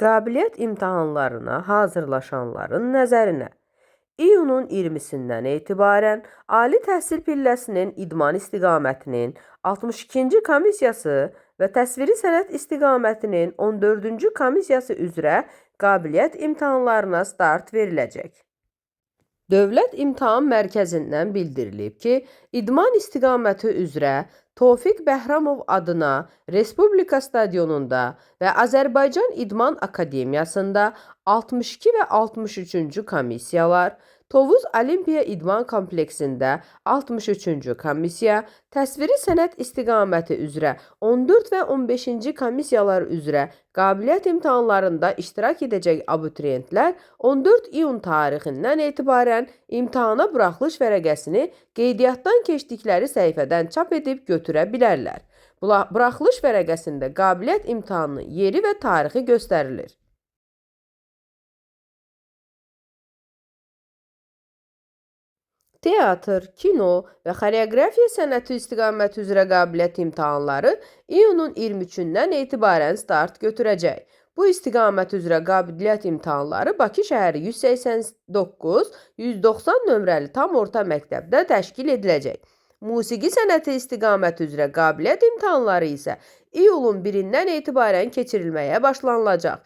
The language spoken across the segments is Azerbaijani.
Qabiliyyət imtahanlarına hazırlaşanların nəzərinə. İyunun 20-sindən etibarən ali təhsil pilləsinin idman istiqamətinin 62-ci komissiyası və təsviri sənət istiqamətinin 14-cü komissiyası üzrə qabiliyyət imtahanlarına start veriləcək. Dövlət İmtahan Mərkəzindən bildirilib ki, idman istiqaməti üzrə Tofiq Bəhramov adına Respublika stadionunda və Azərbaycan İdman Akademiyasında 62 və 63-cü komissiyalar, Tovuz Olimpiya İdman Kompleksində 63-cü komissiya, təsviri sənət istiqaməti üzrə 14 və 15-ci komissiyalar üzrə qabiliyyət imtahanlarında iştirak edəcək abituriyentlər 14 iyun tarixindən etibarən imtahana buraxılış vərəqəsini qeydiyyatdan keçdikləri səhifədən çap edib götürə bilərlər. Buraxılış vərəqəsində qabiliyyət imtahanının yeri və tarixi göstərilir. Teatr, kino və xoreoqrafiya sənəti istiqaməti üzrə qabiliyyət imtahanları iyunun 23-dən etibarən start götürəcək. Bu istiqamət üzrə qabiliyyət imtahanları Bakı şəhəri 189, 190 nömrəli tam orta məktəbdə təşkil ediləcək. Musiqi sənəti istiqaməti üzrə qabiliyyət imtahanları isə iyulun 1-dən etibarən keçirilməyə başlanılacaq.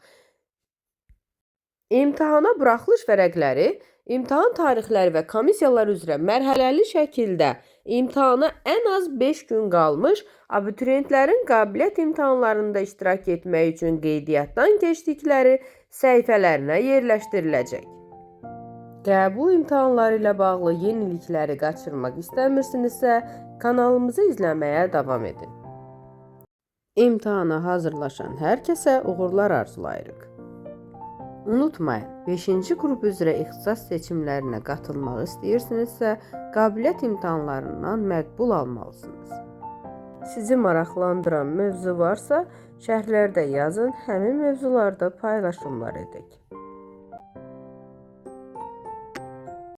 İmtahana buraxılış vərəqləri, imtahan tarixləri və komissiyalar üzrə mərhələli şəkildə imtahana ən az 5 gün qalmış abituriyentlərin qabiliyyət imtahanlarında iştirak etmək üçün qeydiyyatdan keçdikləri səhifələrinə yerləşdiriləcək. Qəbul imtahanları ilə bağlı yenilikləri qaçırmaq istəmirsinizsə, kanalımızı izləməyə davam edin. İmtahana hazırlaşan hər kəsə uğurlar arzulayırıq. Unutmayın, 5-ci qrup üzrə ixtisas seçimlərinə qatılmaq istəyirsinizsə, qabiliyyət imtahanlarından məqbul almalısınız. Sizi maraqlandıran mövzu varsa, şərhlərdə yazın, həmin mövzularda paylaşımlar edək.